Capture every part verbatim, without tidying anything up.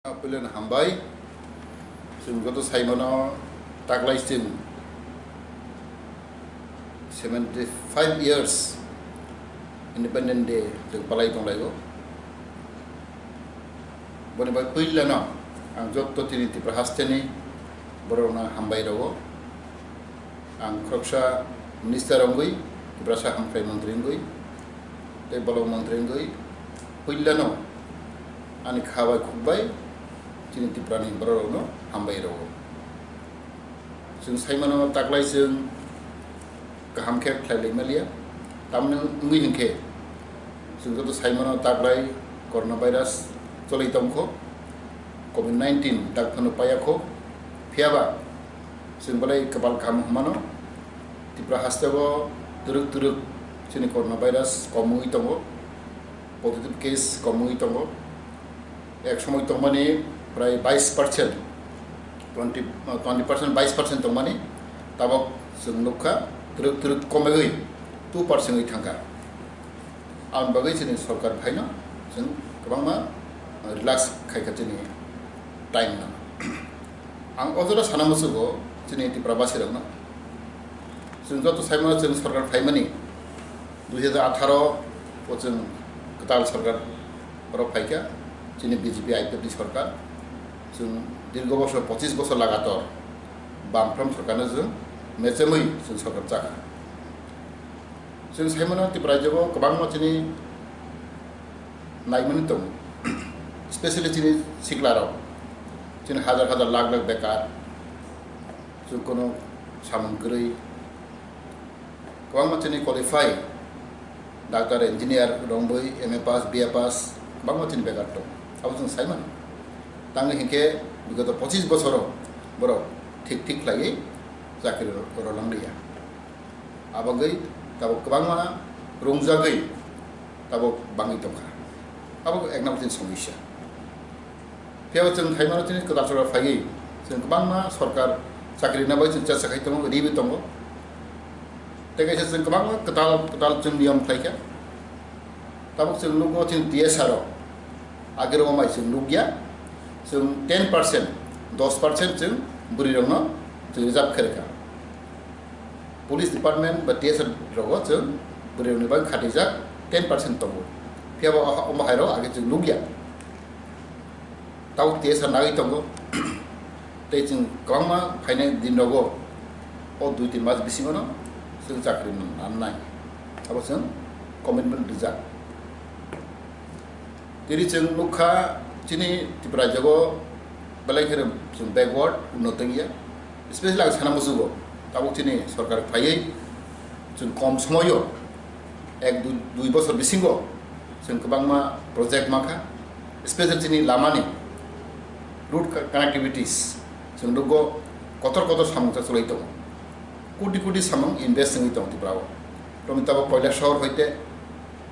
Puilano hambai. Chwng joto saimano taklai chwng seventy five years Independent Day chwng palai tonglaio. Boni bai puilano ang joto chini Tripura hasteni borokno hambai rwo. Ang khoroksa minister wngwi, Tiprasa hamkrai montri wngwi, tei bolong montri wngwi, puilano ani kha bai khuk bai chini Tiprani bororokno hambai rwo. Chwng saimano taklai chwng kaham khe khlai lai maliya, tamni wngwi hinkhe chwng joto saimano taklai coronavirus cholwi tongkho, covid nineteen tak phano payakho, phiyaba chwng belai kwpal kaham hwnmano, Tripura hasteo twrwk twrwk chini coronavirus kom wngwi tongo, positive case kom wngwi tongo. Ek somoi tongmani prai bais percent, twenty, twenty percent, bais percent tongmani, tabok chwng nukha twrwk twrwk komegwi two percent wngwi thangkha. Aboni bagwi chini sorkar phaino chwng kwbangma relax khaikha chini time no. Ang o jora sana muchugo chini Tripura basirokno. Chwng joto saimano chwng sorkar phaimani dui hajar atharo o chwng kwtal sorkar borok phaikha, chini B J P I P F ni sorkar. Chwng dirgo bosor, pochis bosor lagator bam from sorkarno chwng mechemwi chwng sorkar chakha. Chwng saimano Tripura rajyo-o kwbangma chini naimani tongo, specially chini siklarok, chini hajar hajar lakh lakh bekar, chwng kono samung kwrwi, kwbangma chini qualify, doctor, engineer, romwi M A pass, B A pass, kwbangma chini bekar tongo. Abo chwng saimano. Tangwi hinkhe bigoto pochis bosoro borok thik thik khlaiwi chakri ro-, rwlangliya. Abagwi tabuk kwbangma rungjagwi tabuk bangwi tongkha. Abo ekna bwtwini somosya. Phiyaba chwng khaimano chini kwtal sorkar phaiwi chwng kwbangma sorkar chakri rwna bai chwng chesta khai tongo, riwi tongo. Tei kaisa chwng kwbangma kwtal kwtal chwng niyom khlaikha. Tabuk chwng nukgo chini T S R o. Agirok mai chwng nukya. Chwng ten percent, dos percent chwng bwrwirokno chwng reserve khe rwkha. Police department ba T S R rogo chwng bwrwirokni bagwi khatijak ten percent tongo. Phiyaba o, omo hairok age chwng nukya. Tabuk T S R nagwi tongo. Tei chwng kwbangma phainai din rogo o dui tin mas bisingono chwng chakri nannai. Abo chwng commitment rijak. Tini chwng nukha chini Tripura rajyo belai kheno chwng backward, unnoto wngya. Specially ang sana muchugo, tabuk chini sorkar phaiwi chwng kom somoio ek dui, dui bosor bisingo chwng kwbangma project mankha, special chini lamani road co-, connectivities chwng nukgo kotor kotor samung cha chwlai tongo, koti koti samung invest wngwi tongo Tripura o. Romwi tabuk Koilashahar hoite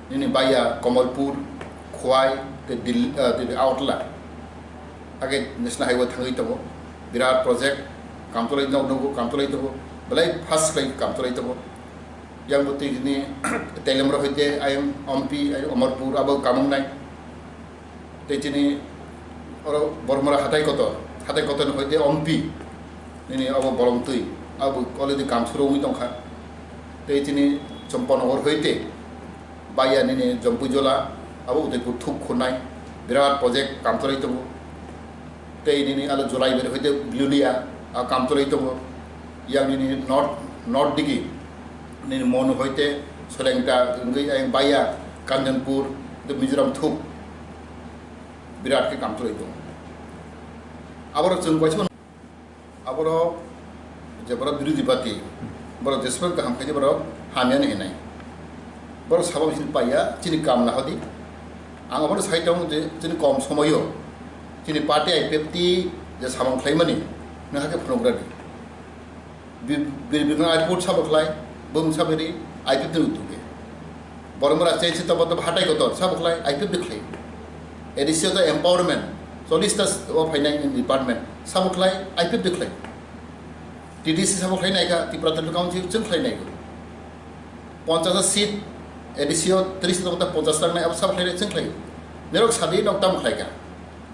nini baiya Kamalpur, Khowai tei Dil-, ah, tei Agartala age national highway thangwi tongo, birat project kam chwlai, nok nugo kam chwlai tongo, belai fast khlai kam chwlai tongo. Yang bo tei chini Teliamura hoite ayang Ompi, ayang Amarpur abo kamung nai. Tei chini oro Bormura hatai kotor, hatai kotor ni hoite Ompi, nini abo bolong twi, abo already kam suru wngwi tongkha. Tei chini Champanagar hoite baiya nini Jampuijola, abo Udaipur thuk khunai, birat project kam chwlai tongo. Tei nini alo Jolaiber hoite Bilonia, a kam chwlai tongo. Yang nini north, north digi nini Monu hoite Solengta wngwi ayang baiya Kanchanpur, tei Mizoram thuk birat khe kam chwlai tongo. Aboro chwng kaisa Aborok je borok birodhi party, borok jeswk kaham khaidi borok hamya hinwi hinai. Borok sabo bising paiya, chini kam nahodi. Ang abono sai tongo je chini kom somoyo chini party I P F T je samung khlaimani, nahake phunukgrani. Bi-, bir-, bir-, airport sabo khlai, bung sabiri I P F T ni uduge. Boromura change se tobo tobo hatai kotor, sabo khlai I P F T khlai. A D C o to empowerment, chollish ta o phainai department, sabo khlai I P F T khlai. T D C sabo khlai naikha, Tripura Autonomous Council chwng khlai naikha. Ponchash ta seat, A D C o tris ta ponchash ta nai, abo sabo khlai nai chwng khlai. Nerok sadi nok tam khlai kha.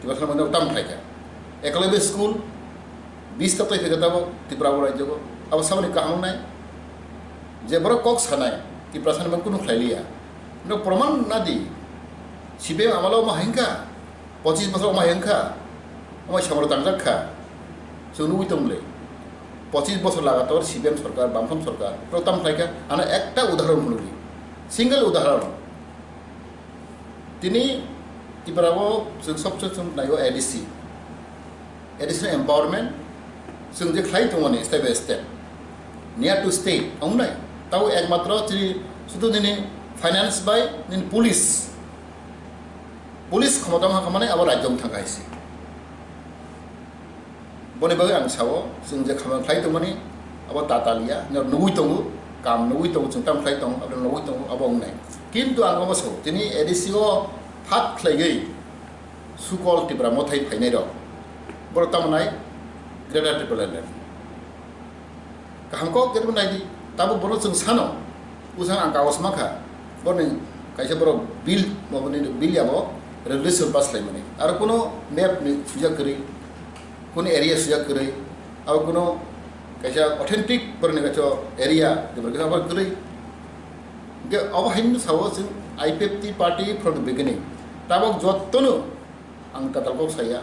Tiprasa mano tam khlaikha. Eklavya school, bis ta twi phaikha tabo Tripura bo rajyo bo. Abo saboni kaham nai. Je borok kok sanai, Tiprasa mano kunu khlai liya. No proman nadi. C P M amalo ma hingka, pochis bosor ma hingka, ma samro tangjak kha. Chwng nugwi tong le. Pochis bosor lagator C P M sorkar, Bamfront sorkar, pro tam khlaikha. Ano ekta udahoron phunugwi. Single udahoron. Tini Tripura o chwng sobse chwng naio A D C. A D C ni empowerment chwng je khlai tongmani step by step. Near to state, wngnai. Tabo ekmatro chini sudu nini finance bai nini police. Police khomota wngkha khamani abo rajyo wngthang kha hai se. Boni bagwi ang sao, chwng je khamang khlai tongmani, abo ta taliya, no nugwi tongo, kam nugwi tongo, chwng tam khlai tongo, abo nugwi tongo, abo wngnai. Kintu ang omo sao, tini A D C o phat khlaigwi sukol Tipra mothai phainai rok. Borok tamo nai Greater Tipraland. Kaham kok khe nai di, tabo bono chwng sano, usang ang kawas mankha, boni kaisa borok bill, boni bill yabo resolution pass khlaimani. Aro kuno map ni sujak kwrwi, kuno area sujak kwrwi, aro kuno kaisa authentic boroni kaisa area, borok kaisa abo kwrwi. Hingke abo haino sao chwng I P F T party from the beginning. Tabok jotono ang tatal kok saya,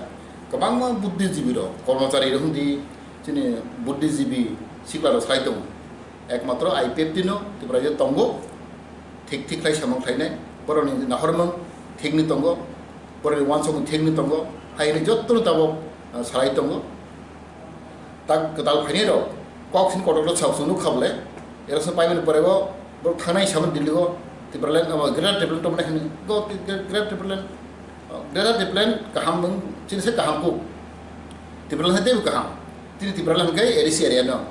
kwbangma buddhijibi rok, kormochari rok hwndi, chini buddhijibi sikla rok sai tongo. Ekmatro I P F T no Tripura o tongo, thik thik khlai samung khlainai, borokni nahormung thikni tongo, borokni uansukmung thikni tongo, haini jotono tabok, ah, salai tongo. Tak kwtal phainai rok kok sini kotor rok sao chwng nukha bole. Election paimani pore bo borok thangnai hisabe Delhi o Tipraland, abo Greater Tipraland tongmani hwnwi. Go Greater Tipraland, Greater Tipraland kaham wng, chini se kaham kuk. Tipraland hai teibo kaham. Tini Tipraland hwnkhe A D C area no.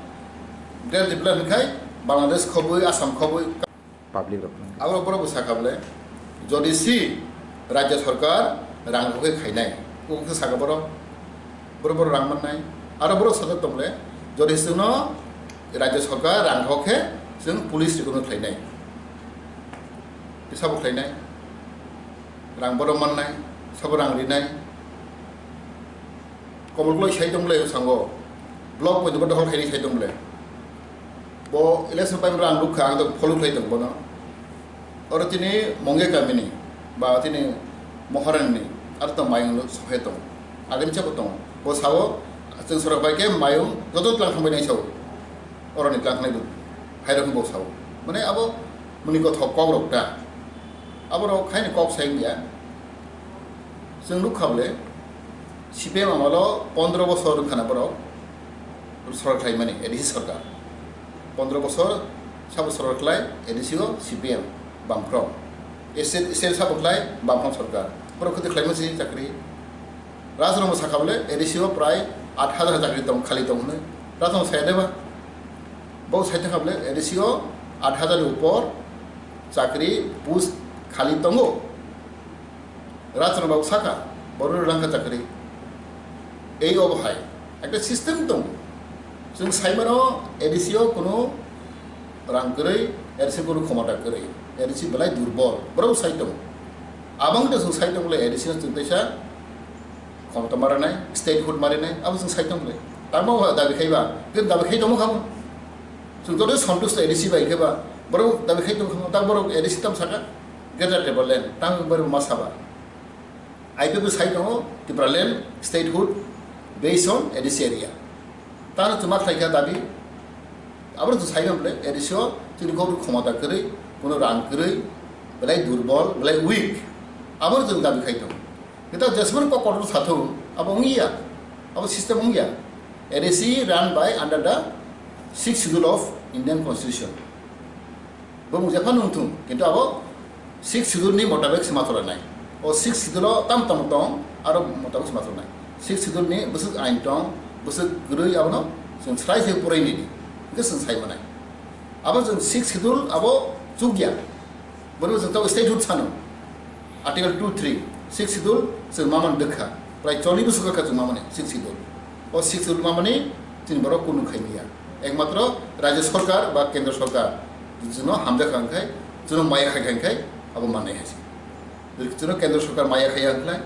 Greater Tipraland hwnkhe Bangladesh khobwi, Assam khobwi. Public rok. Abo borok bo sakha bole, jodi si rajya sarkar rang rok khe khainai, kok khe sakha borok, borok borok rang mannai, aro borok sajak tong bole, jodi chwngno rajya sarkar rang rok khe chwng police recruitment khlainai, sabo khlainai, rang borok mannai, sabo rang rinai. Komol Koloi sai tong bole sango, block poito bo dokhol khaini sai tong bole. Bo election pai ang rukha, ang to follow khlai tong bono. Oro tini Mongge kamini, ba tini Moharanni, aro to mayung no sohe tong. Agini chabo tong. Bo sao, chwng sorok bai khe mayung joto tlang thangbai nai sao. Oroni tlang thangnai bo, hai rok bo sao. Mane abo muni kothok kok rok ta. Abo rok khaini kok sai ya. Chwng nukha bole, C P M amalo pondro bosor wngkhana borok sorkar khlaimani, A D C sorkar. Pondro bosor sabo sorkar khlai, A D C o C P M, Bamfront. State, state sabo khlai, Bamfront sorkar. Borok khuti khlaimani chakri. Rajrong sakha bole, A D C o prai aat hajar chakri tong, khali tong hwnwi. Rajrong saya deba. Bo sai thangkha bole, A D C o aat hajar ni upor chakri post khali tongo. Rajrang babu saka, borok rang kha chakri. Ei obo hai, ekta system tongo. Chwng saimano A D C o kuno rang kwrwi, A D C kuno khomota kwrwi. A D C belai durbol, borok sai tongo. Abang to chwng sai tongo le A D C no chwng teisa khomota marinai, statehood marinai, abo chwng sai tongo le. Tamo dabi khaiba, khe dabi khai tongo khamo. Chwng joto santusto A D C bai khe ba, borok dabi khai tong kha, ta borok A D C tam saka, Greater Tipraland, tang borok ma saba. I P F T sai tongo, Tipraland, statehood, based on A D C area. Tano chwng ma khlai kha dabi, aboro chwng sai mano bole, A D C o chini gobor khomota kwrwi, kuno rang kwrwi, belai durbol, belai weak, aboro chwng dabi khai tongo. Kita jesmani kok kotor sathung, abo wngya, abo system wngya. A D C run by under the sixth schedule of Indian Constitution. Bo mung jephano wngthung, kintu abo sixth schedule ni motabek se ma tola nai. O sixth schedule o tam tam tong, aro motabek se ma tola nai. Sixth schedule ni bwswk ain tong, bwswk kwrwi abono chwng srai se purai nini. Hwnkhe chwng sai manai. Abo chwng sixth schedule abo chukya. Bono chwng tabuk statehood sano. Article two three, sixth schedule chwng mamani dwkha. Prai choli bwswk kha chwng mamani sixth schedule. O sixth schedule mamani chini borok kunu khai maya. Ekmatro rajya sarkar ba kendra sarkar chwngno hamjakha hwnkhai, chwngno maya khai khai hwnkhai abo manai hai se. Chwngno kendra sarkar maya khaiya hwnkhai,